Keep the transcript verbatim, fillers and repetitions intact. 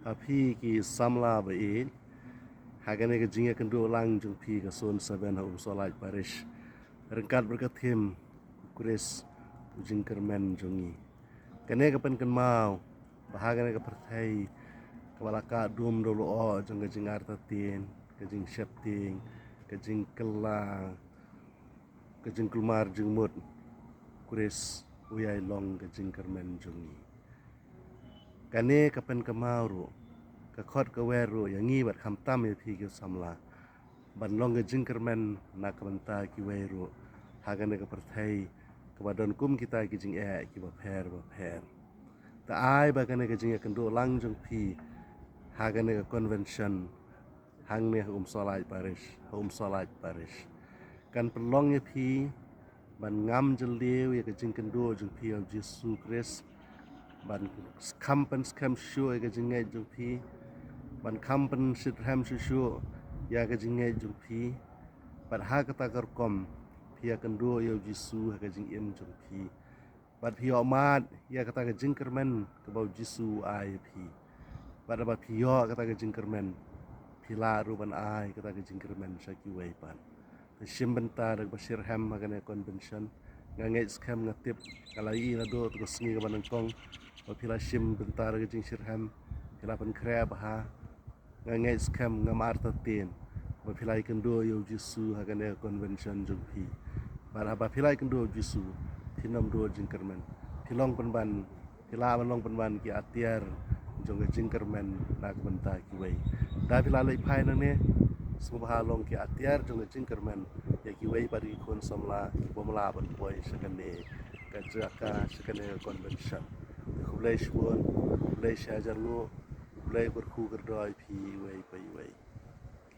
Ha phi ki samla ba ïeit, ha kane ka jingïakynduh lang jong phi ka Zone Seven ha Umsohlait Parish, ryngkat bad ka theme, U Khrist u jingkyrmen jong ngi. Kane ka pynkynmaw ba ha kane ka pyrthei kaba la kah dum da u lyoh jong ka jingartatien, ka jingsheptieng, ka jingkylla, ka jingkulmar jingmut, U Khrist u ïai long ka jingkyrmen jong ngi. Kane ka pynkynmaw ruh, ka khot ka wer ruh ïa ngi bad khamtam ïa phi ki samla, ban long ka jingkyrmen na ka bynta kiwei ruh ha kane ka pyrthei kaba don kum kita ki jingeh kiba pher ba pher. Te ai ba kane ka jingïakynduh lang jong phi ha kane ka convention hangne ha Umsohlait Parish, ha Umsohlait Parish, kan pynlong ïa phi ban ngam jylliew ïa ka jingkynduh jong phi ïa U Jisu Khrist, ban kham pynskhem shuh ïa ka jingngeit jong phi, ban kham pynshitrhem shuh shuh ïa ka jingngeit jong phi. Bad ha kata ka rukom phi ïakynduh ïa U Jisu ha ka jingim jong phi. Bad phi ïoh mad ïa kata ka jingkyrmen kaba U Jisu u ai ïa phi. Bad haba phi ïoh kata ka jingkyrmen, phi lah ruh ban ai kata ka jingkyrmen sha kiwei pat. Te shim bynta da kaba shitrhem ha kane ka convention. Nga ngeit skhem, nga tip, nga la ïohi naduh tu ka sngi kaba nyngkong ba phi la shim bynta da ka jingshirhem, phi la pynkhreh bha. Nga ngeit skhem, ngam artatien ba phi la ïakynduh ïa U Jisu ha kane ka convention jong phi. Bad haba phi la ïakynduh ïa U Jisu, phin ym duh jingkyrmen. Phi long pynban, phi lah ban long pynban ki atiar jong ka jingkyrmen na ka bynta kiwei. Da phi la leit phai nangne, sngewbha long ki atiar jong ka jingkyrmen ïa kiwei pat ki khun samla kibym lah ban poi sha kane ka jaka, sha kane ka convention. Te khublei shibun, khublei shihajar nguh, khublei kyrkhu kyrdoh ïa phi iwei pa